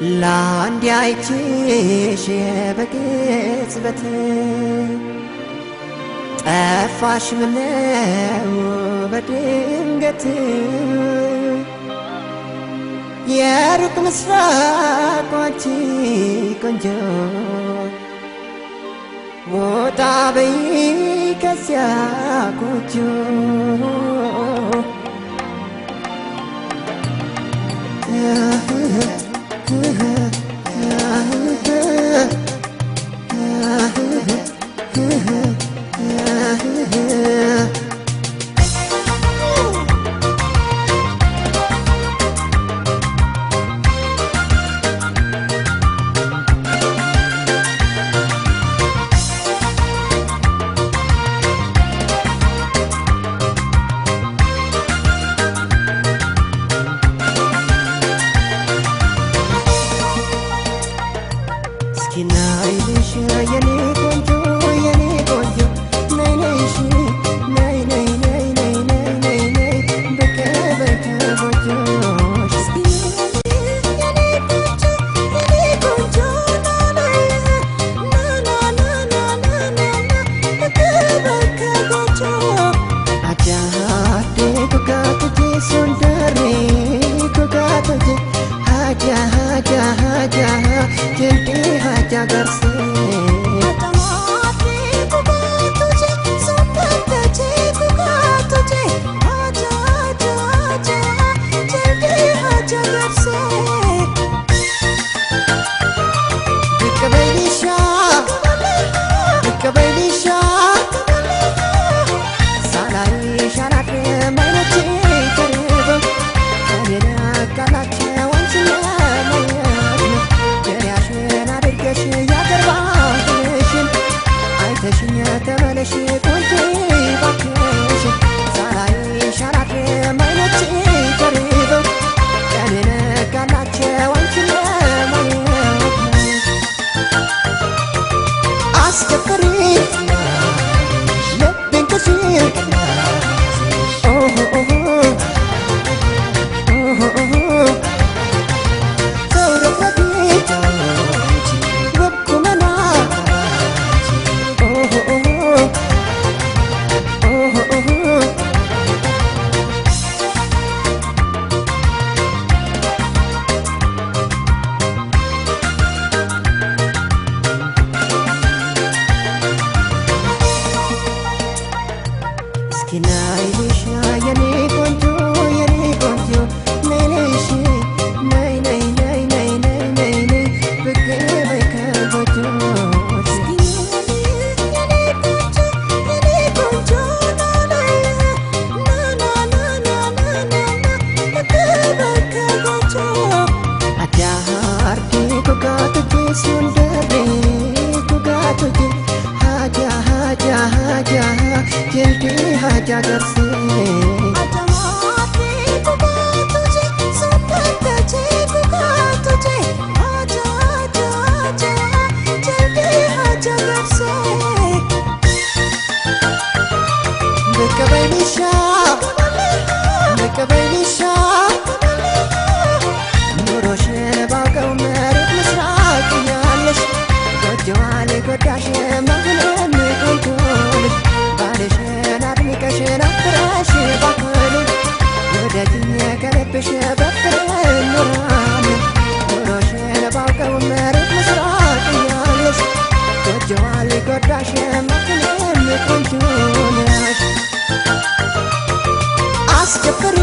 ለአንድ አይቼሽ በቅጽበት ጠፋሽ ምነው በድንገት የሩቅ ምስራቅ አንቺ ቆንጆ ወጣ በይ ከዚያ ጎጆ ናይልሽ የኔ ቆንጆ የኔ ቆንጆ ነይ ነይሽ ነይ ነይ ነይ ነይ ነይ ነይ ነይ ብቅ በይ ከጎጆሽ የኔ ቆንጆ የኔ ቆንጆ ና ና ና ና ና ና ና ብቅ በይ ከጎጆ አጃዴ ኩካቱጂ ሱንደሬ ኩካቱጂ ሀጃ ሀጃ ሀጃ ጅልዲ ሀጃ ገርሴ አጠማቴ ኩካቱጂ ሱንደተቼ ኩካቱጂ ሀጃ ሀጃ ሀጃ ጅልዲ ሀጃ ገርሴ ብቅ በይ ሊሻ ብቅ በይ ሊሻ ሳላይሽ አላድርም አይኖቼ ተርበው እኔን ያጋላቸው አንቺን ለማየት ነው። ዙሪያሽን አድርገሽ የአገር ባህልሽን አይተሽኝ ተመለሽ ቆንጆ እባክሽን። ሳላይሽ አላድርም አይኖቼ ተርበው እኔን ያጋላቸው አንቺን ለማየት ነው። አስቸፈሪ ልቤን ቅሺ ኦሆ ኦሆ ኦሆ ኦሆ ተውረግረጊ ውብ ቁመና ኦሆ ኦሆ ኦሆ ኦሆ እስኪ ናይልሽ የኔ ቆንጆ የኔ ቆንጆ ነይ ነይሽ ነይ ነይ ነይ ነይ ነይ ነይ ነይ ብቅ በይ ከጎጆሽ የኔ ቆንጆ የኔ ቆንጆ ና ና ና ና ና ና ና ብቅ በይ ከጎጆ አዳርዴ ኩካቱጂ ሱንደሬ ኩካቱጂ ሀጃ ሀጃ ሀጃ ጅልዲ ሀጃ ገርሴ አጠማቴ ኩካቱጂ ሱንደተቼ ኩካቱጂ ሀጃ ሀጃ ሀጃ ጅልዲ ሀጃ ገርሴ ብቅ በይ ሊሻ ብቅ በይ ሊሻ ኑሮሽን ባውቀው መሬት ምስራቅ እያለሽ ጎጆዋን ጎዳሽ መሆንም ቆንጆ ነሽ ባልሽን አድንቀሽ ናፍረሽ ባክሉን ውደጂኝ ከልብሽ በፍቅር እንኖራለን። ኑሮሽን ባውቀው መሬት ምስራቅ እያለሽ ጎጆዋን ጎዳሽ መሆንም ቆንጆ ነሽ። አስቸፈሪ